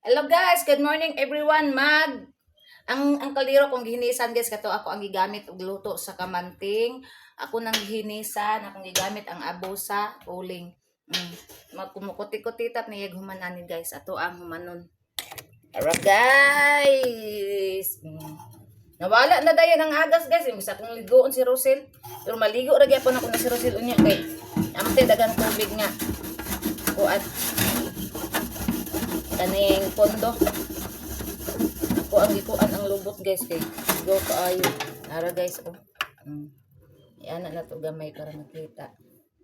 Hello guys, good morning everyone. Mag ang kaldero kong gihinisan, guys, kato ako ang gigamit og luto sa kamanting. Ako nang gihinisan, akong gigamit ang abo sa uling. Magkumukuti-kuti tap niyag human ani, guys. Ato ang humanon. Alright, guys. Nawala na dayon ang agas, guys. Imbis akong ligoon si Rosel. Pero maligo ra gyapon ako na si Rosel unya kay amte daghang tubig nga. Kuan kaning pondo. Ako ang gikuan ang lubot, guys, kay go kaayo. Ara, guys, oh. Iana na to gamay para makita.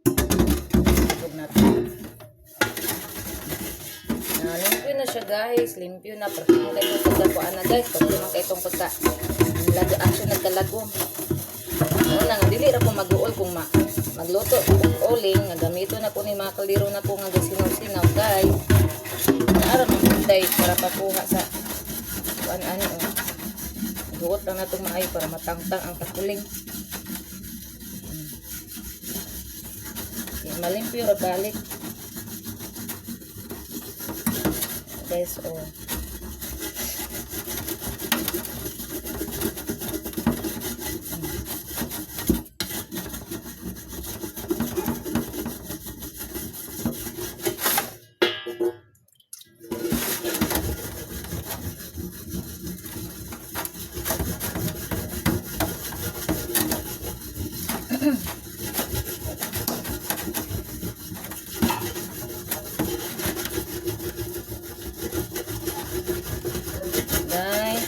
Tubog na to. Na, limpyo na siya, guys. Limpyo na. Pero kung kayo itong pagkakuan na, guys. Pag man kay itong pagka lago, action nagkalagom. Una nga, dili ra ko mag-uol kung magluto og uling nga gamito na ko ni mga kaldero na ko nga sinaw-sinaw kay naara man day para pakuha sa kuan ani, oh. Duot lang natong maayo para matangtang ang kakuling. Malimpyo ra balik. Guys, oh. Guys.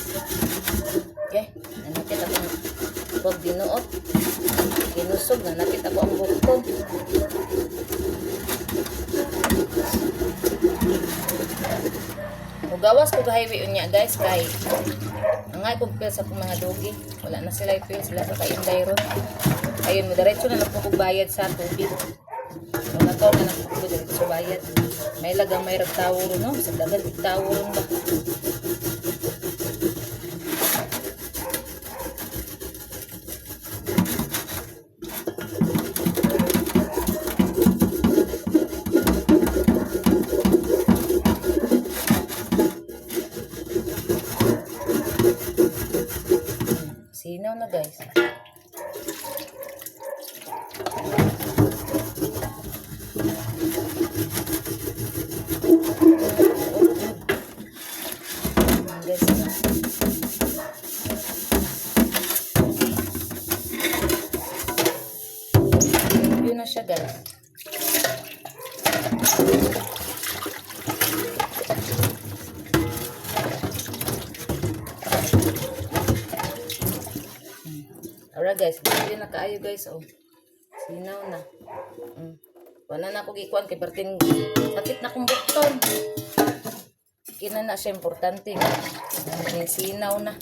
Okay, nanakit akong pag dinuot. Kinusog, nanakit ako ang bukton. Mugawas ko highway unya, guys, kay angay kog pills sa akong mga dogi. Wala na sila pills, sila sa kainday ron. Ayun, mo diretso na lang po kog bayad sa tubig. Wala to na lang po ko diretso bayad. May lagang may rag tawo ron, no? Sa dagan tawo ron ba? Sinaw na, guys. Guys, yun na siya, guys. Alright guys, yun na kaayo, guys, oh. Sinaw na. Wala na ako gikuan kay perting sakit na kong bukton. Kina na siya importante nga. May sinaw na.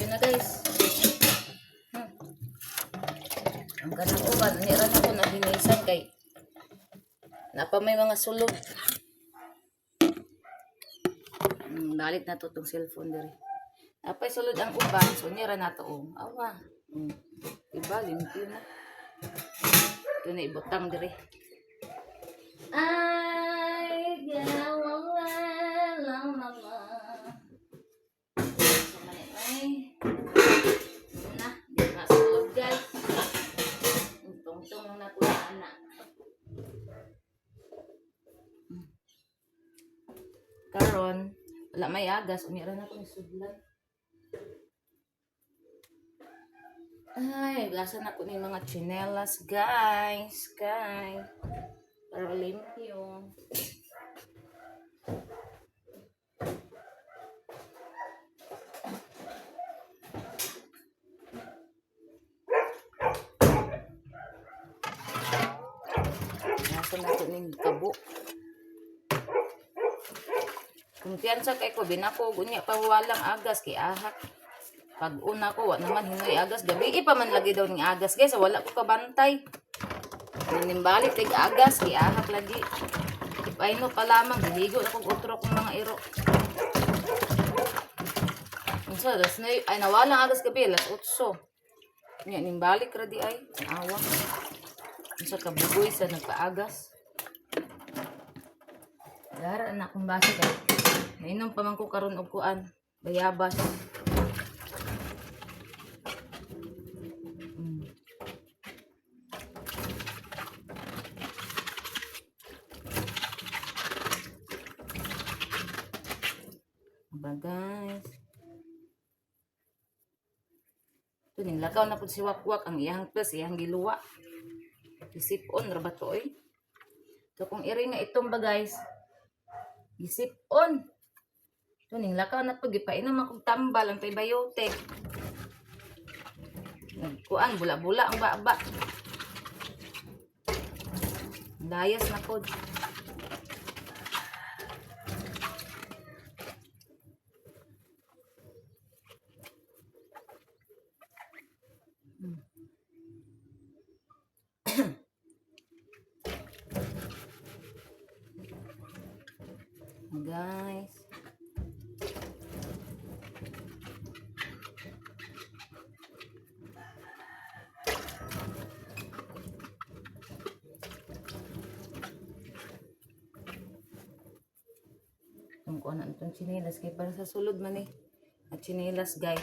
Yun na, guys. Ang kanang uban, nira na ko nahinisan kay napa may mga sulod. Balik na to tong cellphone diri. Napay sulod ang uban, so nira na to, oh. Awa. Diba, limpyo na. Ito na ibutang diri. Ay, la la la la la. So, may, na, di masulod, guys. Tungtong na ko na anak. Karon, wala may agas, umira na ko ni sudlan. Ay, gasa na ko ni mga tsinelas, guys. Kay, para limpyo. Gasa na ko ning kabo. Kumpiyansa kay ko, binako, gunya pa walang agas, kay ahak. Pag una ko, wa naman hinoy agas. Gabi pa man lagi daw ning agas, guys. Wala ko kabantay. Nimbalik tig agas, kay ahak lagi. Ay no pa lamang, giligo na kog otro kong mga iro. Unsa, alas na ay nawala ang agas gabi, alas 8. Nya nimbalik ra di ay, awa. Unsa ka bugoy sa nagpaagas. Gara na akong basa kay. Nainom pa man ko karon og kuan, bayabas. Aba guys. Ito ning lakaw na pud si Wakwak ang iyang plus iyang giluwa. Isip-on ra ba to oy? So kung iri nga itong ba guys, isip-on. Ito ning lakaw na pud gipainom akong tambal antibiotic. Nagkuan bula-bula ang baba. Layas na pod. Guys. Itong kuha na itong chinelas kay para sa sulod man eh. At chinelas guys.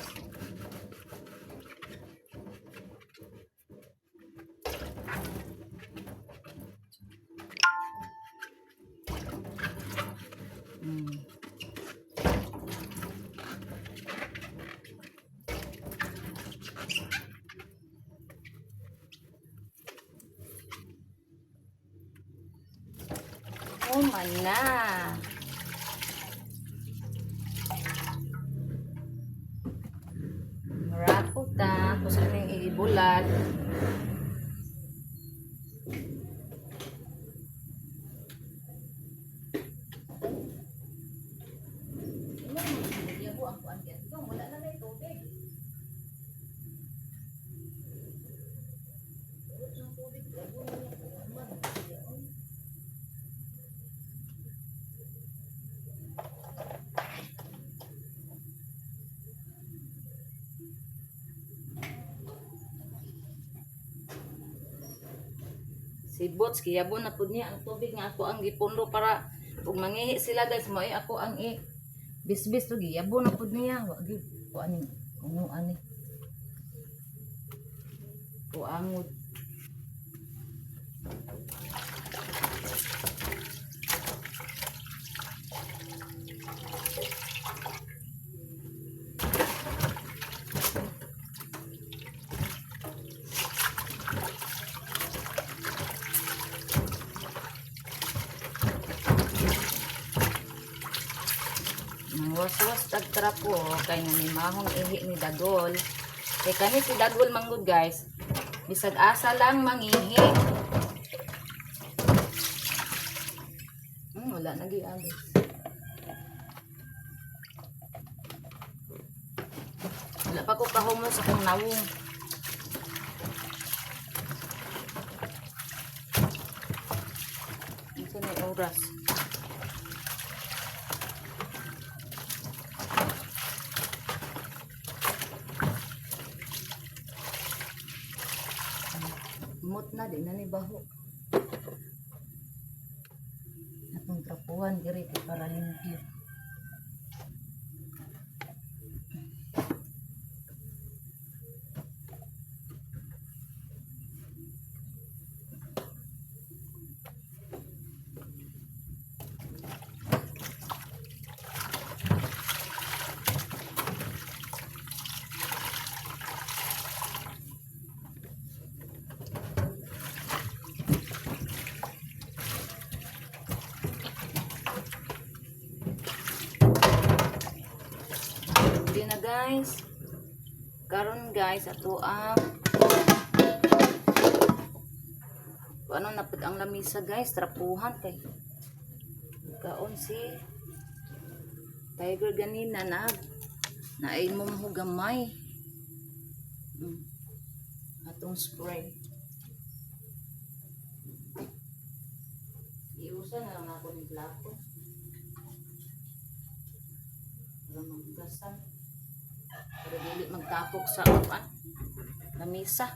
Oh man na. Maraputa, kung saan yung ibulat. Wala na may tubig. Si Bots, giyabon na pud niya ang tubig nga ako ang gipundo para ug mangihi sila guys, mo ako ang i bisbis to giyabon na pud niya. Wa gid ko ani ungo ani. Kuangod. Nang waswas tagtrapo kay nga ni mahong ihi ni Dagol. Kay kani si Dagol manggod guys. Bisag asa lang mangihi. Wala na giagos. Wala pa ko kahumos sa akong nawong. Unsa na yung oras? Mut na di na ni baho. Atong trapuhan diri kay para limpyo. Limpyo na guys. Karon guys ato ang kung ano napud ang lamisa guys, trapuhan kay kaon si Tiger ganina na naay mo gamay. Atong spray. Iusa na lang ako ng plato. Para maggasan. Para dili magtapok sa upan. Lamisa.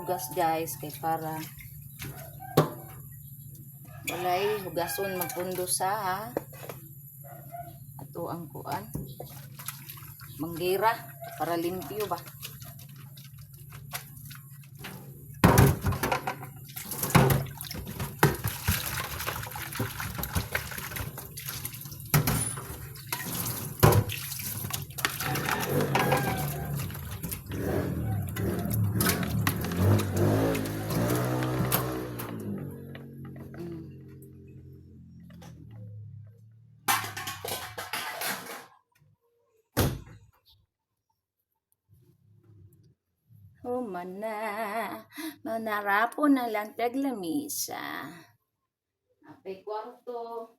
paghugas, guys, kay para walay hugason magpundo sa ato ang kuan manggera para limpyo ba. Humana, manarapo na lang taglamisa. Apay kwarto.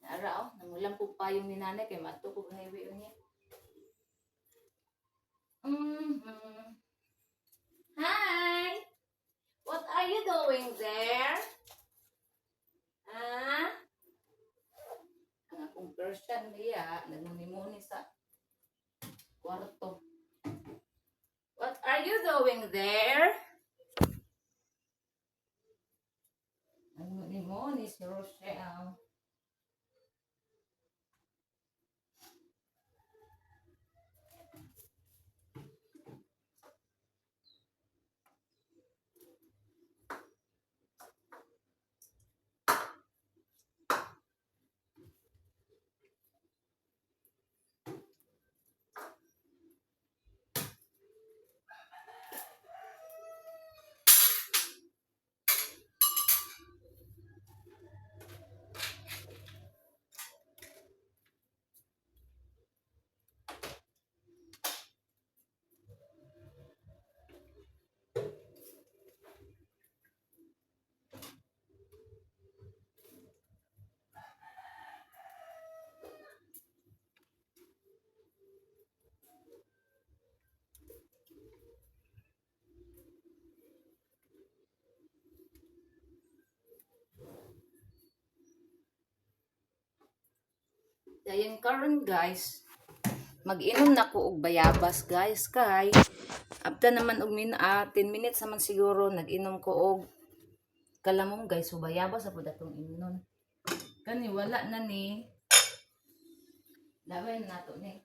Ara oh, nangulam ko payong ni nanay kay mato ko highway unya. Hi! What are you doing there? Ah? Ang akong Persian niya, nagmuni-muni sa kwarto. What are you doing there? Nagmuni-muni si Rochelle. Dayon karon, guys, mag-inom na ko og bayabas, guys, kay abta naman og 10 minutes naman siguro nag-inom ko og kalamong, guys, so bayabas sa pud atong imnon. Kani wala na ni. Laway na nato ni.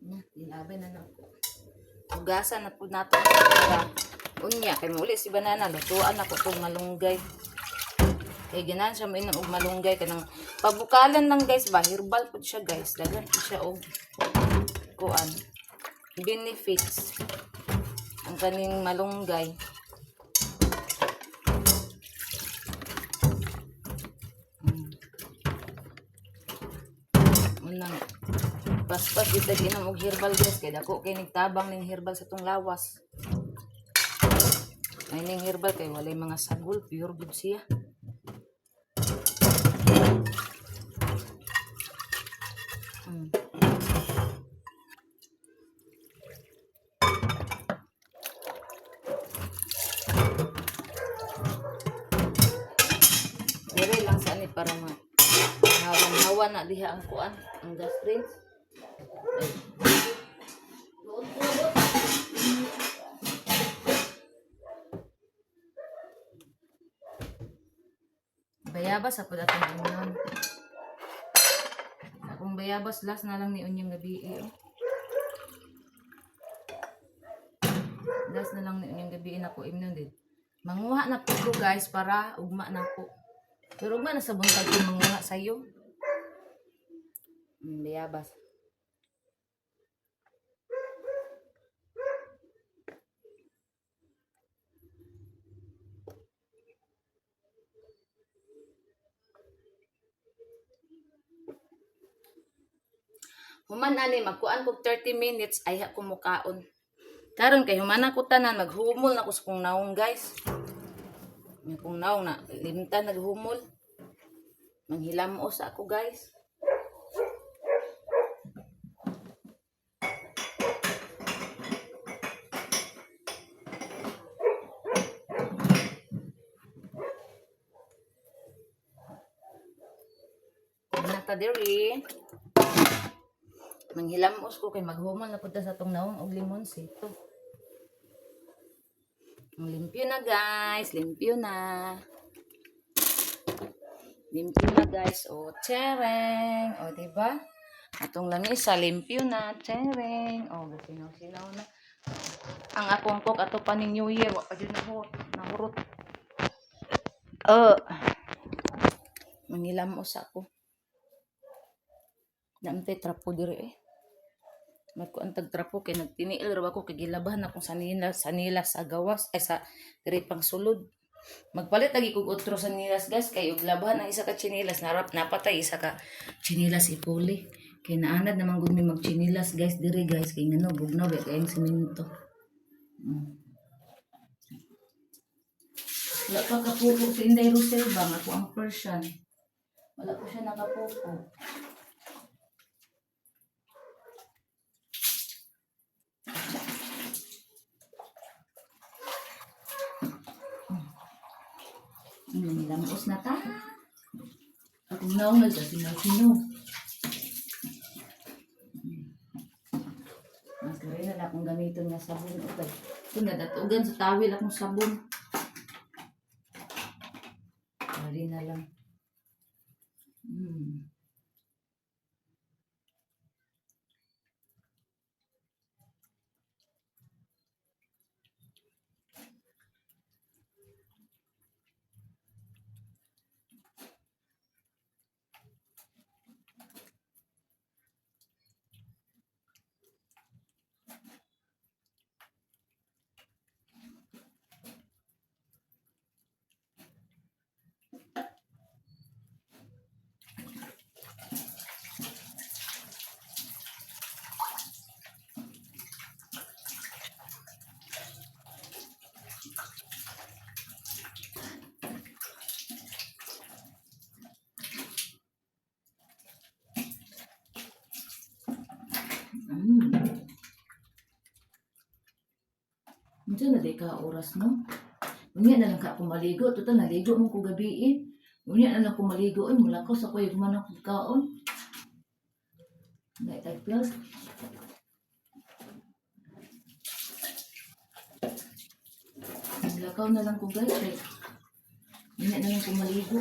Na, dilabay na nako. Hugasan na pud nato para unya kay mauli si Banana, lutuan ako tong malunggay. Kay ganahan siya mainom og malunggay kanang pabukalan lang, guys, ba, herbal pud siya, guys. Daghan pud siya og kuan benefits ang kaning malunggay. Unang paspas gid inom og herbal, guys, kay dako kay nagtabang ning herbal sa tong lawas. Ay ning herbal kay walay mga sagol, pure gud siya. Dire lang sa ani para ma hawan-hawan na diha ang kuan, ang gas range. Ay. Luot-luot. Bayabas ako atong ingon. Akong bayabas last na lang ni unyang gabi eh, oh. Last na lang ni unyang gabi na ko imnon din. Manguha na po ko, guys, para ugma na ko. Pero ugma na sa buntag ko manguha sayo. Bayabas. Human ani magkuan kog 30 minutes ay ko mukaon. Karon kay human ako tanan, maghumol na ko sa kong naong, guys. May kong naong na limtan naghumol. Manghilamos ako, guys. Nata diri. Manghilamos ko kay maghuman na pud ta sa atong nawong og limonsito. Limpyo na, guys, limpyo na. Limpyo na, guys. O, tereng. O, diba? Atong langisa, limpyo na. Tereng. O, sinaw-sinaw na. Ang akong cook, ato pa ning New Year. Wa pa dyan nahurot. Nahurot. Oh. Mangilamos ako. Naamtay trapo diri eh. Magkuan tag trapo kay nagtiniil ra ako kay gilabahan akong sanila sanila sa gawas ay sa diri pang sulod. Magpalit lagi kog otro sanilas, guys, kay og labahan ang isa ka tsinilas narap napatay isa ka tsinilas ipuli. Kay naanad naman gud mi magtsinilas, guys, diri, guys, kay ngano bugnaw ba kayong simento. Wala pa kapupo si Inday Rosel ba nga ako ang Persian. Wala ko siya nakapupo. Nilamos na ta. Akong naong nagkasinaw-sinaw. Mas gawin na akong gamiton nga sabon. Okay. Ito nadatugan sa tawil akong sabon. Pari na lang. Unsa na di ka oras, no? Unya na lang ka ako maligo. Total, naligo mo ko gabi eh. Unya na lang ko maligo. Ay, mulakaw sa kuya man ako kaon. Naitag pills. Mulakaw na lang ko, guys. Eh. Unya na lang ko maligo.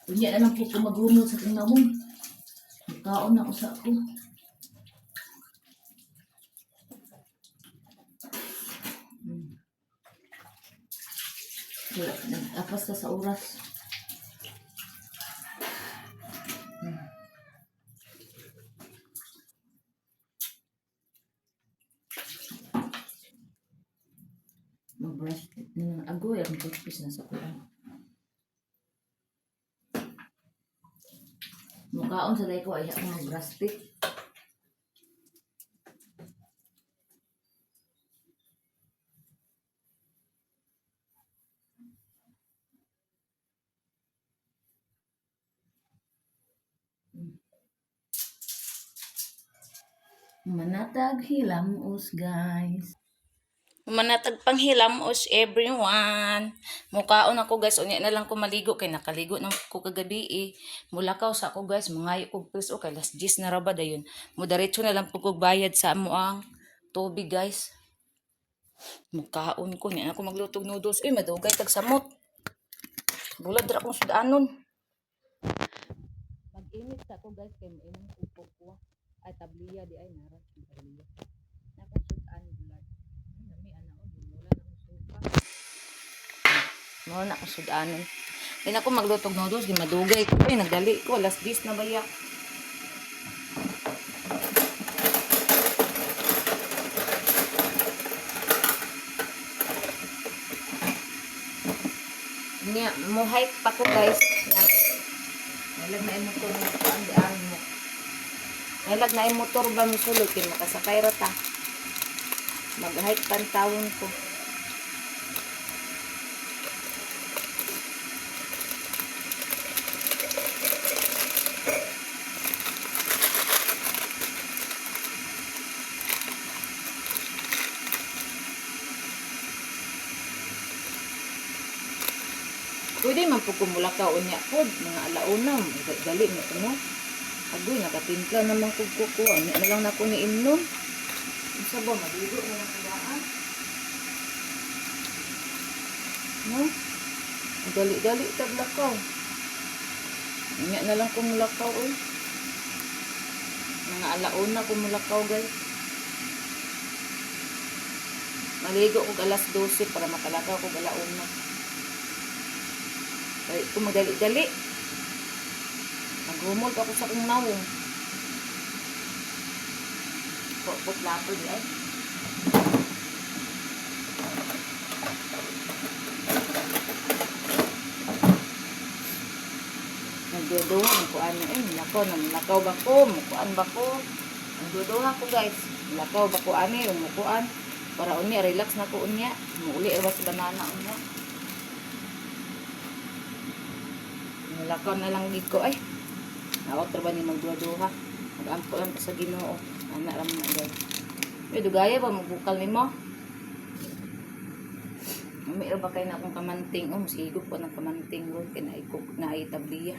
Unya na lang ko magumot sa tinawong. Kaon na ko sa ako. Wala, nag-apas na sa oras. Mag-brush na lang. Agoy, ang toothpaste na sa kulang. Mukhaon sa day ko ay ako mag-brush teeth. Manatag hilamos, guys. Manatag panghilamos, everyone. Mukaon ako, guys, unya na lang ko maligo kay nakaligo na ko kagabi eh. Mulakaw sa ako, guys, mangayo kog pills o kay last 10 na ra ba dayon. Mudiretso na lang pud kog bayad sa amo ang tubig, guys. Mukaon ko niya ako maglutog noodles. Uy, madugay tag samot. Bulad ra akong sudanon. Mag-init sa ako, guys, kay mainom ko ko. Ay tabliya di ay nara tabliya. Nakong sudan bulad. Ay, nami ana o wala na akong suka. Mao na akong sudanon. Di na ako maglutog noodles, di madugay ko. Ay, nagdali ko. Alas 10 na baya. Niya, mo hike pa ko, guys. Na. Nalag na motor mo ko ang dian mo. Nalag na motor ba mo sulod kay makasakay ra ta. Mag-hike pantawon ko. Pwede man po kumulakaw unya pod mga alauna, dali mo no. Agoy, nakatimpla naman kog kuko. Ano na lang nako ni imnon. Unsa ba maligo na lang kudaan? No? Ang dali-dali taglakaw. Unya na lang kumulakaw oy. Mga alauna kumulakaw, guys. Maligo kog alas 12 para makalakaw kog alauna. Dali ko magdali-dali. Naghumol pa ako sa kong nawong. Pupot plato di ay. Nagduduha ang kuan eh. Lakaw na lakaw ba ko? Mukuan ba ko? Nagduduha ko, guys. Lakaw ba ko ani o mukuan? Para unya relax na ko unya. Muuli ra sa banana unya. Lakaw na lang gid ko ay. Nawat ra ba ni magduha-duha? Magampo lang ta sa Ginoo. Ana ra man na, guys. Uy, dugaya ba magbukal nimo? Umi ra ba kay na akong kamanting? Oh, mas higop ko ng kamanting ron kay naikok na tabliya.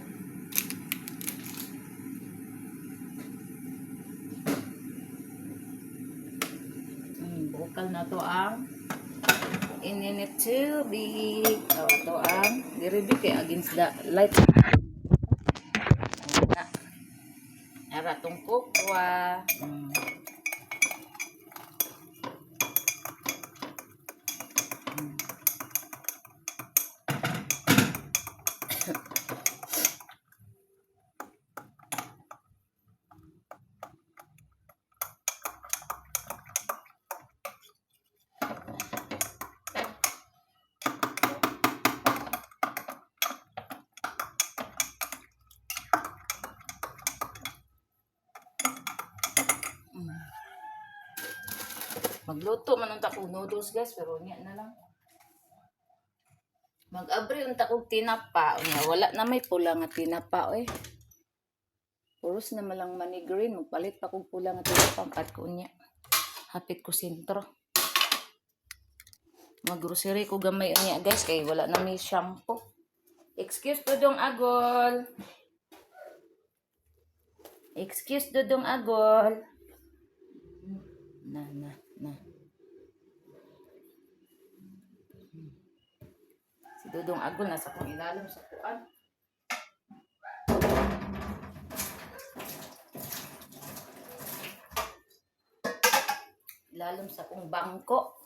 Bukal na to ang ininit tubig. Oh, ito ang diribi kay against the light. Ana. Ara tong kukwa. Magluto man unta kog noodles, guys, pero unya na lang. Mag-abri unta kog tinapa, unya wala na may pula nga tinapa oy. Puros na malang mani green, magpalit pa kog pula nga tinapa ang ko unya. Hapit ko sentro. Maggrocery ko gamay unya, guys, kay wala na may shampoo. Excuse, Dudong Agol. Excuse, Dudong Agol. Na, na, na. Si Dudong Agol nasa kong ilalim sa kuan. Ilalim sa kong bangko.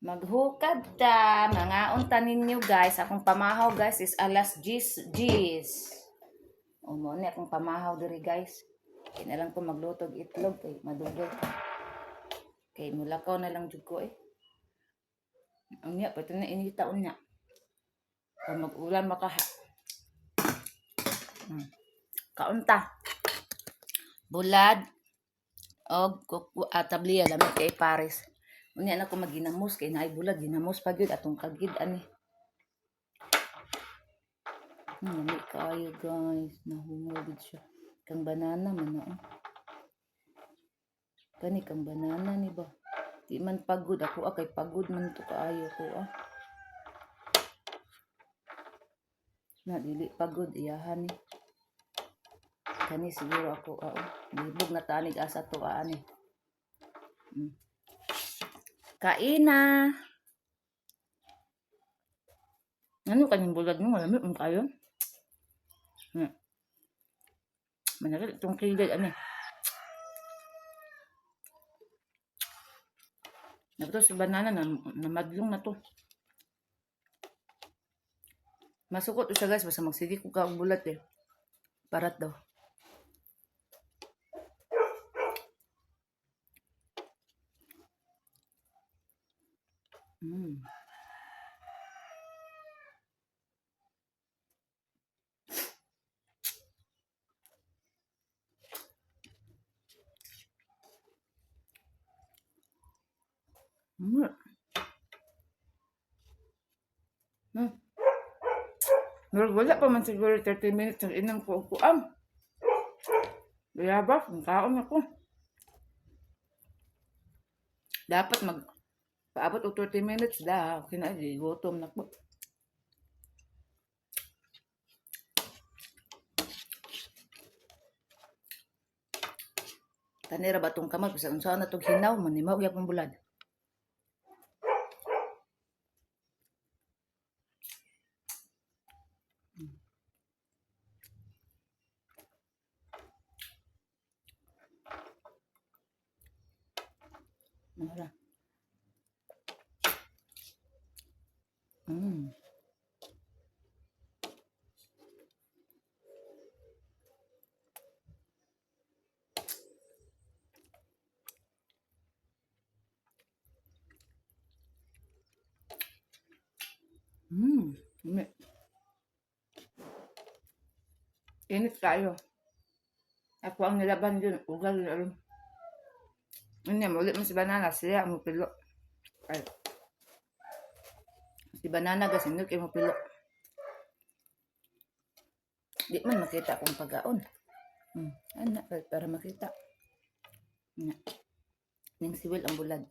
Maghukad ta, mga unta ninyo, guys. Akong pamahaw, guys, is alas 10 10. O mo ni akong pamahaw diri, guys. Kay na lang ko magluto og itlog kay madugay. Kay mulakaw na lang jud ko eh. Unya pa na inita unya. Pag mag-ulan makaha. Kaunta. Bulad og kuku tabliya lamit kay Paris. Unya na ko maginamos kay naay bulad ginamos pa gyud atong kagid ani. Lami kaayo, guys. Nahungaw gid siya. Kang banana man na oh. Kani kang banana ni ba? Di man pagod ako ah, kay pagod man to kaayo ko ah. Na dili pagod iyahan ni. Kani siguro ako ah. Oh. Libog na tanig asa to ah ani. Kaina. Ano kanyang bulad mo? Malamig mo kayo. Manakit itong kilid, ano eh. Nato sa banana na namadlong na to. Masukot to siya, guys, basta magsige ko ka og bulat eh. Parat daw. Murag wala pa man siguro 30 minutes ang inang ko og kuan. Bayabas, ang kaon ako. Dapat mag paabot og 30 minutes da. Okay na, di gutom na ko. Kanira ba tong kamot bisag unsa na tong hinaw man nimo gyapon bulad. Mura. Init kayo. Ako ang nilaban dun. Ugal yun alam. Ano, muli mo si Banana. Siya ang mupilo. Ay. Si Banana gas hindi kayo mupilo. Di man makita akong pagaon. Ana, para makita. Na. Ning siwil ang bulad.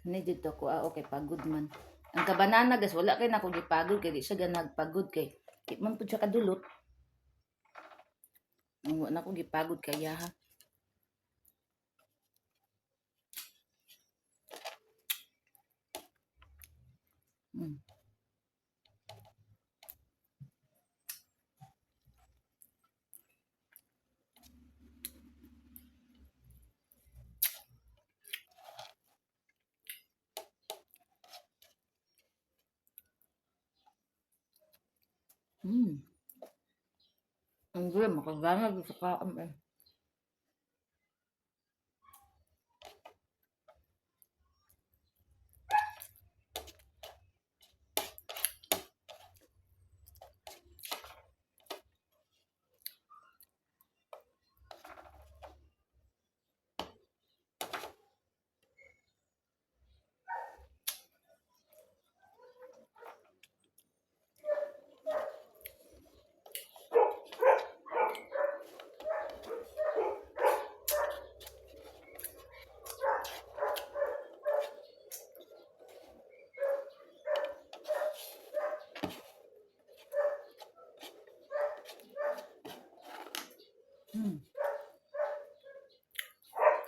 Ni dito ko ah, okay, pagod man. Ang kabanana gas wala kay nako gipagod kay di siya ganagpagod kay di man pud siya kadulot. Ang wala nako gipagod kay ha. Ang gulo, makagana sa kaam eh.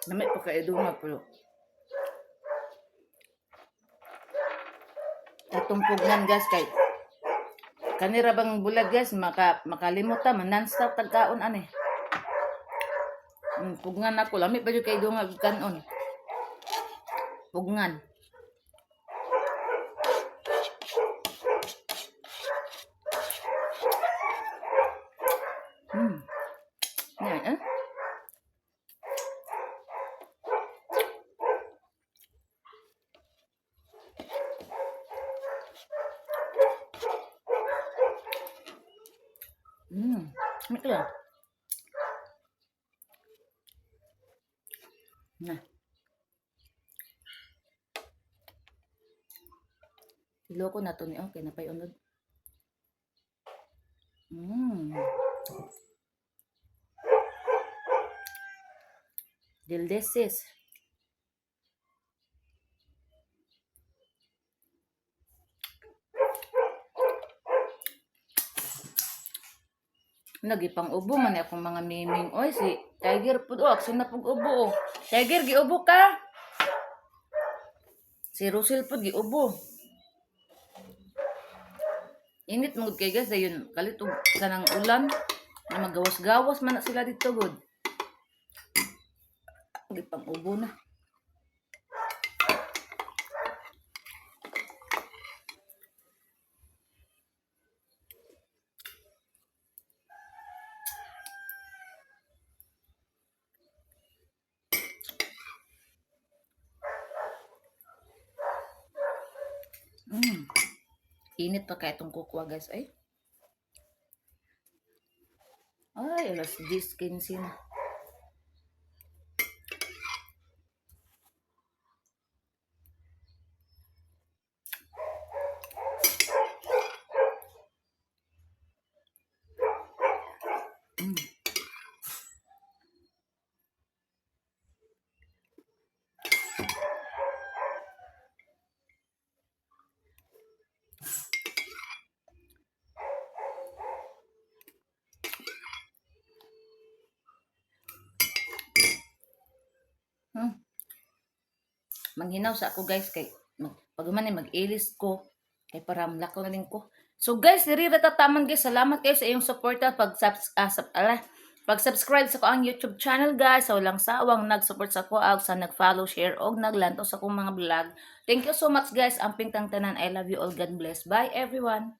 Namit pa kay dunga pero atong pugnan guys kay kanira bang bulag guys makalimot ta man non-stop tagkaon ani. Pugnan ako lami pa jud kay dunga kanon. Pugnan. Yan eh. Ito lang. Na. Iloko na to ni okay na pa'y unod. Delicious. Nagipang ubo man akong mga miming. Oy, si Tiger pud oh, action na pug ubo oh. Tiger giubo ka. Si Russell pud giubo. Init mo kay guys ayun kalit og kanang ulan na magawas-gawas man na sila dito gud. Gipang ubo na. Init pa kaya itong kukwa guys ay. Ay, alas 10:15 na. Manghinaw sa ako, guys, kay pag man ay mag-ilis ko kay para mulakaw na din ko. So guys, diri ra tataman, guys. Salamat kayo sa iyong suporta pag subs ah, sub, ala, pag-subscribe sa akoang YouTube channel, guys. Sa walang sawang nag-support sa ako ug sa nag-follow, share og naglantaw sa akong mga vlog. Thank you so much, guys. Amping tang tanan. I love you all. God bless. Bye, everyone.